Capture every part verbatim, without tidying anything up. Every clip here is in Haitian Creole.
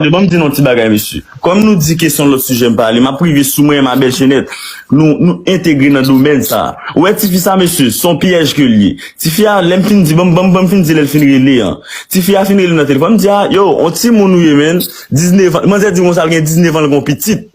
Ban m di nou yon ti bagay, mesye. Kòm nou di ke se yon lòt sijè m pale, m ap rive sou mwen, ma belle Chenette. Nou, nou entegre nan domèn sa a. Ou wè tifi sa, mesye, se yon pyèj ke l ye. Tifi a, lè m fin di, ban m, ban m, ban m fin di lè l fin rele an. Tifi a fin rele m nan telefòn, m di, a, yo, yon timoun ou ye, menn. Diznèf an. Manzè di konsa l gen diznèf an, l gen yon pitit.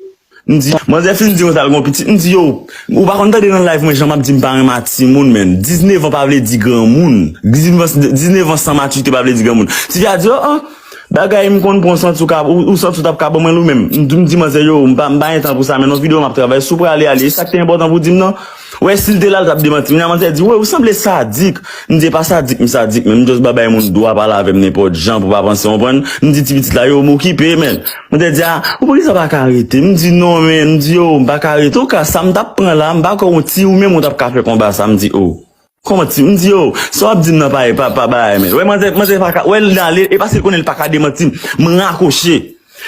M di, manzè fin di konsa l gen yon pitit. M di, yo, ou pa konn tande nan live mwen, jan m ap di m pa renmen a timoun, menn. Diznèf an pa vle di granmoun. Diznèf an, diznèf an san matirite pa vle di granmoun. Tifi a di, o, o, bagay m konn pran, santi w ka, ou, ou santi w t ap ka ban mwen l ou menm. M di, m di manzè, yo, m pa, m pa gen tan pou sa, menn, yon videyo m ap travay, si w prale ale, e sa k te enpòtan pou di m nan. Wè, si l te la, l t ap demanti m. Nan manzè di, wè, ou sanble sadik. M di, e pa sadik, m sadik, men m just ba bay moun dwa pale avè m nenpòt jan pou pa panse, w konprann? M di ti pitit la, yo, m okipe, menn. Manzè di, a, ou poukisa w pa ka rete? M di, non, menn. M di, yo, m pa ka rete. Oka, sa m t ap pran la, m pa kwè yon ti ou menm ou t ap ka fè konba sa. M di, o. Kòman ti? M di, yo, sa w ap di m nan pa, pa, pa bagay, menn. Wè, manzè, manzè pa ka, wè, l ale, e paske l konnen l pa ka demanti m. M rakwoche.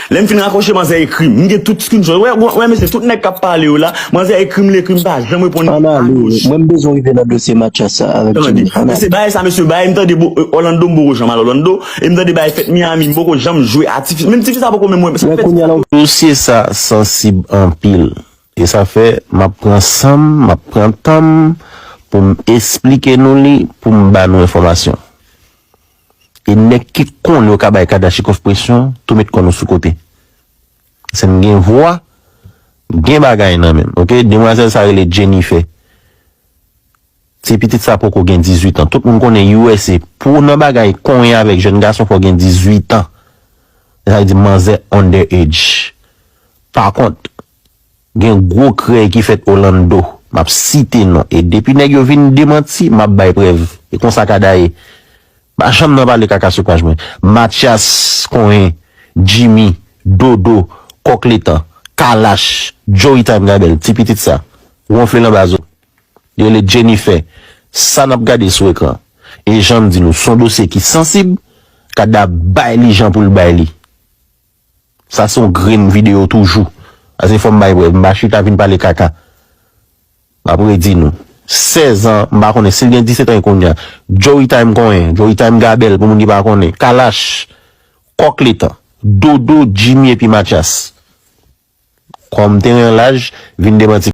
Lè m fin rakwoche, manzè ekri m. M gen tout screenshot. Wè, wè, wè, mesye, tout nèg k ap pale yo la, manzè ekri m, l ekri m, m pa janm reponn. Ann ale, mwen m bezwen rive nan dosye Mathias sa avèk Jimmy. Ann ale. Mesye, bagay sa, mesye, bagay m tande bo-, Orlando, m poko janm al Orlando, e m tande bagay fèt Miami, m poko janm jwe a tifi. Menm tifi sa poko menm wè, sa fè kounye a la. Dosye sa sansib anpil. E sa fè, m ap pran san m, m ap pran tan m pou m esplike nou li, pou m ba nou enfòmasyon. E nèg ki konnen yo ka bay Kadachikòf presyon, tou met kò nou sou kote. Se n gen vwa, gen bagay nan men m, oke? Demwazèl sa rele Jennifer. Ti pitit sa poko gen dizuit an. Tout moun konnen U S A, pou w nan bagay konyen avèk jèn gason, fò w gen dizuit an. Sa vle di manzè under age. Pa kont, gen gwo krèy ki fèt Orlando. M ap site non. E depi nèg yo vin demanti, m ap bay prèv. E konsa ka daye. Pa janm nan pale kaka sou paj mwen. Mathias konyen, Jimmy, Dodo, Kòk Letan, Kalash, Joey Time Gabèl, ti pitit sa. Wonfle l anba zo. Li rele Jennifer. Sa n ap gade sou ekran. E jan m di nou, se yon dosye ki sansib, Kada bay li jan pou l bay li. Sa se yon grenn videyo toujou. Ase fò m bay prèv, m pa chita vin pale kaka. M ap redi nou. Sèz an, m pa konnen si l gen disèt an kounye a. Joey Time konyen, Joey Time Gabèl, pou moun ki pa konnen. Kalash, Kòk Letan, Dodo, Jimmy epi Mathias. Kòm teren an laj, vin demanti.